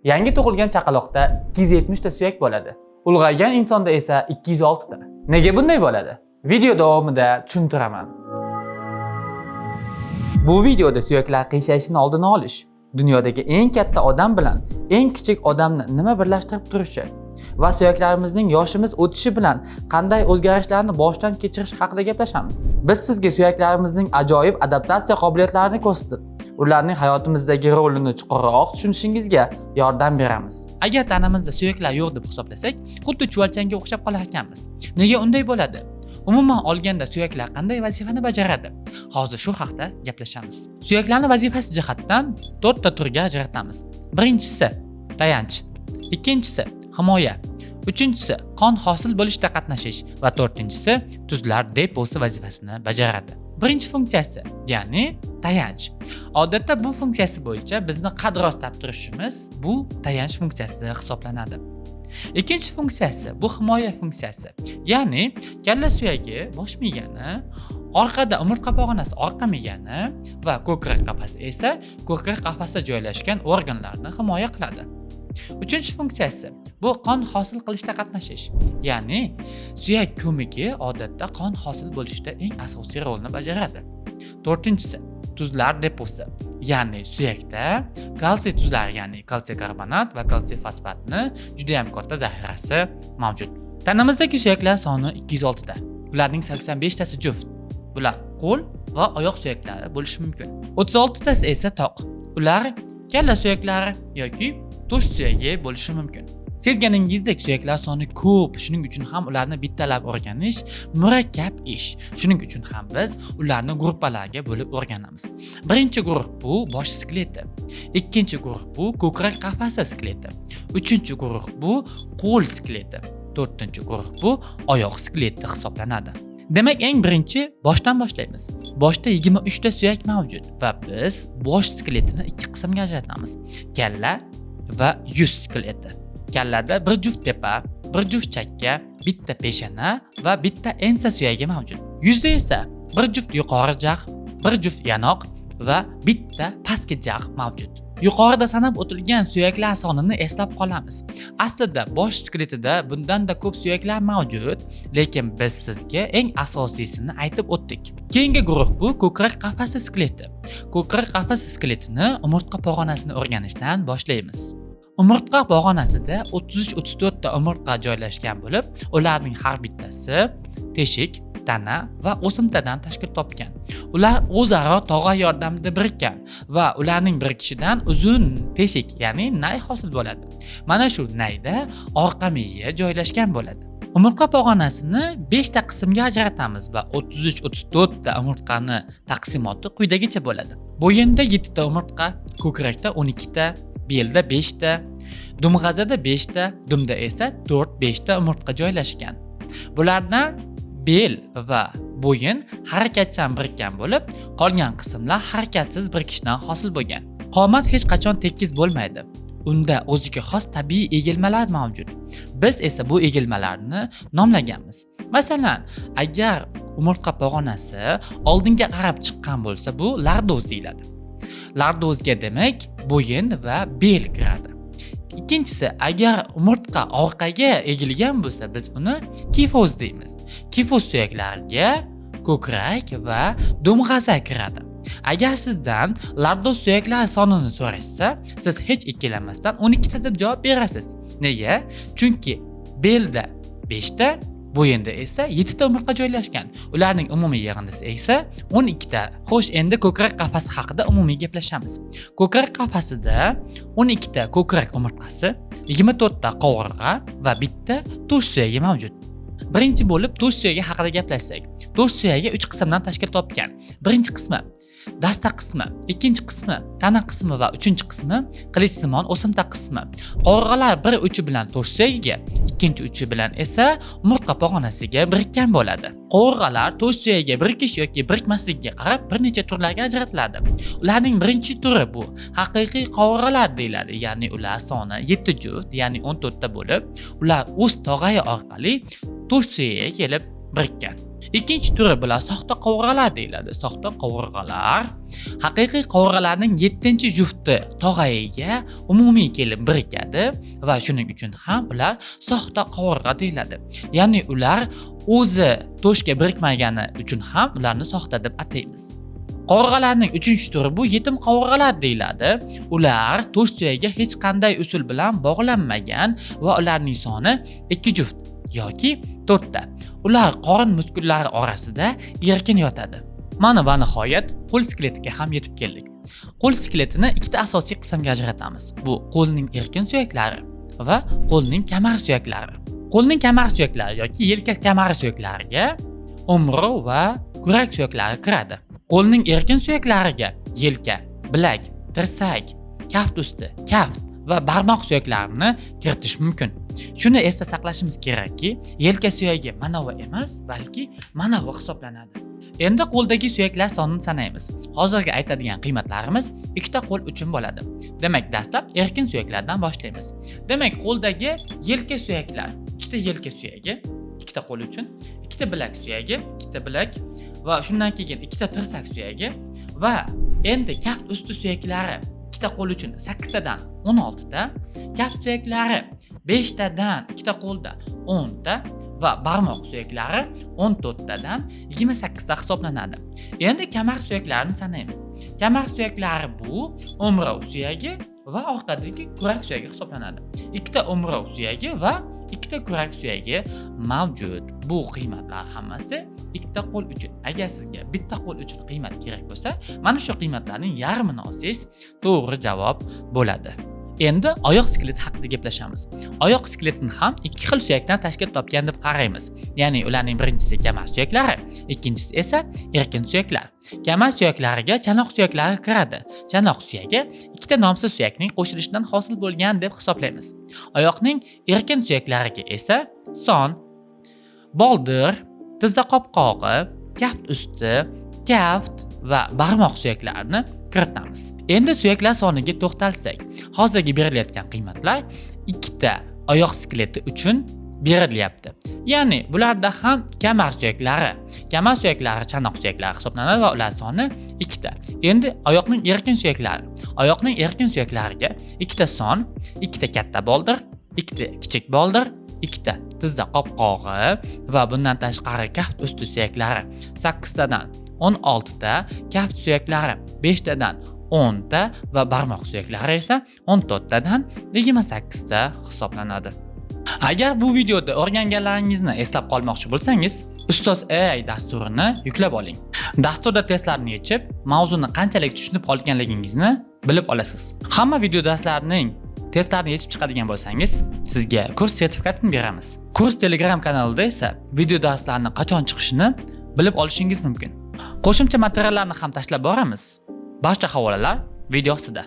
Yangi tug'ilgan chaqaloqda 270 ta suyak bo'ladi. Ulg'aygan insonda esa 206 ta. Nega bunday bo'ladi? Video davomida tushuntiraman. Bu videoda suyaklar qiyshayishini oldini olish, dunyodagi eng katta odam bilan eng kichik odamni nima birlashtirib turishi va suyaklarimizning yoshimiz o'tishi bilan qanday o'zgarishlarni boshdan kechirish haqida gaplashamiz. Biz sizga suyaklarimizning ajoyib adaptatsiya qobiliyatlarini ko'rsatib, ularning hayotimizdagi rolini chuqurroq tushunishingizga yordam beramiz. Agar tanamizda suyaklar yo'q deb hisoblasak, xuddi chuvalchangga o'xshab qolar ekanmiz. Nega unday bo'ladi? Umuman olganda suyaklar qanday vazifani bajaradi? Hozir shu haqda gaplashamiz. Suyaklarni vazifasi jihatdan 4 ta turga ajratamiz. Birinchisi tayanch, ikkinchisi himoya, uchinchisi qon hosil bo'lishda qatnashish va to'rtinchisi tuzlar deposi vazifasini bajaradi. Birinchi funksiyasi, ya'ni tayanch. Odatda bu funksiyasi bo'yicha bizni qad rostlab turishimiz bu tayanch funksiyasi hisoblanadi. Ikkinchi funksiyasi bu himoya funksiyasi. Ya'ni kalla suyagi bosh miyani, orqada umurtqa pog'onasi orqa miyani va ko'krak qafasi esa ko'krak qafasida joylashgan organlarni himoya qiladi. Uchinchi funksiyasi bu qon hosil qilishda qatnashish. Ya'ni suyak ko'migi odatda qon hosil bo'lishda eng asosiy rolni bajaradi. To'rtinchisi tuzlar deposi. Ya'ni suyakda kalsiy tuzlari, ya'ni kalsiy karbonat va kalsiy fosfatni juda ham katta zaxirasi mavjud. Tanamizdagi suyaklar soni 206 ta. Ularning 85 tasi juft. Bular qo'l va oyoq suyaklari bo'lishi mumkin. 36 tasi esa toq. Ular kalla suyaklari yoki to'sh suyagi bo'lishi mumkin. Sezganingizdek suyaklar soni ko'p, shuning uchun ham ularni bittalab o'rganish murakkab ish. Shuning uchun ham biz ularni gruppalarga bo'lib o'rganamiz. Birinchi guruh bu bosh skeleti. Ikkinchi guruh bu ko'krak qafasi skeleti. Uchinchi guruh bu qo'l skeleti. To'rtinchi guruh bu oyoq skeleti hisoblanadi. Demak, eng birinchi boshdan boshlaymiz. Boshda 23 ta suyak mavjud va biz bosh skeletini ikki qismga ajratamiz. Kalla va yuz skeleti. Kallada bir juft tepa, bir juft chakka, bitta peshana va bitta ensa suyagi mavjud. Yuzda esa bir juft yuqori jag', bir juft yanoq va bitta pastki jag' mavjud. Yuqorida sanab o'tilgan suyaklar sonini eslab qolamiz. Aslida bosh skeletida bundan-da ko'p suyaklar mavjud, lekin biz sizga eng asosiysini aytib o'tdik. Keyingi guruh bu ko'krak qafasi skeleti. Ko'krak qafasi skeletini umurtqa pog'onasini o'rganishdan boshlaymiz. Umurtqa pog'onasida 33-34 ta umurtqa joylashgan bo'lib, ularning har bittasi teshik, tana va o'simtadan tashkil topgan. Ular o'zaro tog'a yordamida birikkan va ularning birikishidan uzun teshik, ya'ni nay hosil bo'ladi. Mana shu nayda orqa miya joylashgan bo'ladi. Umurtqa pog'onasini 5 ta qismga ajratamiz va 33-34 ta umurtqani taqsimoti quyidagicha bo'ladi. Bo'yinda 7 ta umurtqa, ko'krakda 12 ta, belda 5 ta, dumg'azada 5 ta, dumda esa 4-5 ta umurtqa joylashgan. Bulardan bel va bo'yin harakatchan birikkan bo'lib, qolgan qismlar harakatsiz birikishdan hosil bo'lgan. Qomat hech qachon tekis bo'lmaydi. Unda o'ziga xos tabiiy egilmalar mavjud. Biz esa bu egilmalarni nomlaganmiz. Masalan, agar umurtqa pog'onasi oldinga qarab chiqqan bo'lsa, bu lardoz deyiladi. Lardozga demak bo'yin va bel kiradi. Ikkinchisi, agar umurtqa orqaga egilgan bo'lsa, biz uni kifoz deymiz. Kifoz suyaklariga ko'krak va dumg'aza kiradi. Agar sizdan lardoz suyaklari sonini so'rashsa, siz hech ikkilanmasdan 12 ta deb javob berasiz. Nega? Chunki belda 5 ta, bo'yinda esa 7 ta umurtqa joylashgan. Ularning umumiy yig'indisi esa 12 ta. Xo'sh, endi ko'krak qafasi haqida umumiy gaplashamiz. Ko'krak qafasida 12 ta ko'krak umurtqasi, 24 ta qovurg'a va bitta to'sh suyagi mavjud. Birinchi bo'lib to'sh suyagi haqida gaplashsak. To'sh suyagi 3 qismdan tashkil topgan. Birinchi qismi dasta qismi, ikkinchi qismi tana qismi va uchinchi qismi qilichsimon o'simta qismi. Qovurg'alar bir uchi bilan to'sh suyagiga, ikkinchi uchi bilan esa umurtqa pog'onasiga birikkan bo'ladi. Qovurg'alar to'sh suyagiga birikish yoki birikmasligiga qarab bir necha turlarga ajratiladi. Ularning birinchi turi bu haqiqiy qovurg'alar deyiladi, ya'ni ular soni 7 juft, ya'ni 14 ta bo'lib, ular o'z tog'ayi orqali to'sh suyagiga kelib birikkan. Ikkinchi turi bular soxta qovurg'alar deyiladi. Soxta qovurg'alar haqiqiy qovurg'alarning 7-jufti tog'ayiga umumiy kelib birikadi va shuning uchun ham ular soxta qovurg'a deyiladi. Ya'ni ular o'zi to'shga birikmagani uchun ham ularni soxta deb ataymiz. Qovurg'alarning 3-turi bu yetim qovurg'alar deyiladi. Ular to'sh suyagiga hech qanday usul bilan bog'lanmagan va ularning soni 2 juft yoki 4 ta. Ular qorin muskullari orasida erkin yotadi. Mana va nihoyat qo'l skeletiga ham yetib keldik. Qo'l skeletini ikkita asosiy qismga ajratamiz. Bu qo'lning erkin suyaklari va qo'lning kamar suyaklari. Qo'lning kamar suyaklari yoki yelka kamari suyaklariga o'mrov va kurak suyaklari kiradi. Qo'lning erkin suyaklariga yelka, bilak, tirsak, kaft usti, kaft va barmoq suyaklarini kiritish mumkin. Shuni esda saqlashimiz kerakki, yelka suyagi manovi emas, balki manovi hisoblanadi. Endi qo'ldagi suyaklar sonini sanaymiz. Hozirgi aytadigan qiymatlarimiz ikkita qo'l uchun bo'ladi. Demak, dastlab erkin suyaklardan boshlaymiz. Demak, qo'ldagi yelka suyaklar, ikkita yelka suyagi, ikkita qo'l uchun, ikkita bilak suyagi, ikkita bilak va shundan keyin ikkita tirsak suyagi va endi kaft usti suyaklari ikkita qo'l uchun 8 tadan 16 ta, kaft suyaklari 5 tadan ikkita qo'lda 10 ta va barmoq suyaklari 14 tadan 28 ta hisoblanadi. Endi kamar suyaklarini sanaymiz. Kamar suyaklari bu o'mrov suyagi va orqadagi kurak suyagi hisoblanadi. Ikkita o'mrov suyagi va ikkita kurak suyagi mavjud. Bu qiymatlar hammasi ikkita qo'l uchun. Agar sizga bitta qo'l uchun qiymat kerak bo'lsa, mana shu qiymatlarning yarmini olsangiz to'g'ri javob bo'ladi. Endi oyoq skeleti haqida gaplashamiz. Oyoq skeletini ham ikki xil suyakdan tashkil topgan deb qaraymiz. Ya'ni ularning birinchisi kamar suyaklari, ikkinchisi esa erkin suyaklar. Kamar suyaklariga chanoq suyaklari kiradi. Chanoq suyagi ikkita nomsiz suyakning qo'shilishidan hosil bo'lgan deb hisoblaymiz. Oyoqning erkin suyaklariga esa son, boldir, tizza qopqog'i, kaft usti, kaft va barmoq suyaklarini kiritamiz. Endi suyaklar soniga to'xtalsak, hozirgi berilayotgan qiymatlar ikkita oyoq skeleti uchun berilyapti. Ya'ni bularda ham kamar suyaklari, kamar suyaklari chanoq suyaklari hisoblanadi va ular soni ikkita. Endi oyoqning erkin suyaklari. Oyoqning erkin suyaklariga ikkita son, ikkita katta boldir, ikkita kichik boldir, ikkita tizza qopqog'i va bundan tashqari kaft usti suyaklari 8 tadan 16 ta, kaft suyaklari 5 tadan 10 ta va barmoq suyaklari esa 14 tadan 28 ta hisoblanadi. Agar bu videoda o'rganganlaringizni eslab qolmoqchi bo'lsangiz, Ustoz AI dasturini yuklab oling. Dasturda testlarni yechib, mavzuni qanchalik tushunib olganligingizni bilib olasiz. Hamma video darslarning testlarni yechib chiqadigan bo'lsangiz, sizga kurs sertifikatini beramiz. Kurs Telegram kanalida esa video darslarni qachon chiqishini bilib olishingiz mumkin. Qo'shimcha materiallarni ham tashlab boramiz. Barcha havolalar video ostida.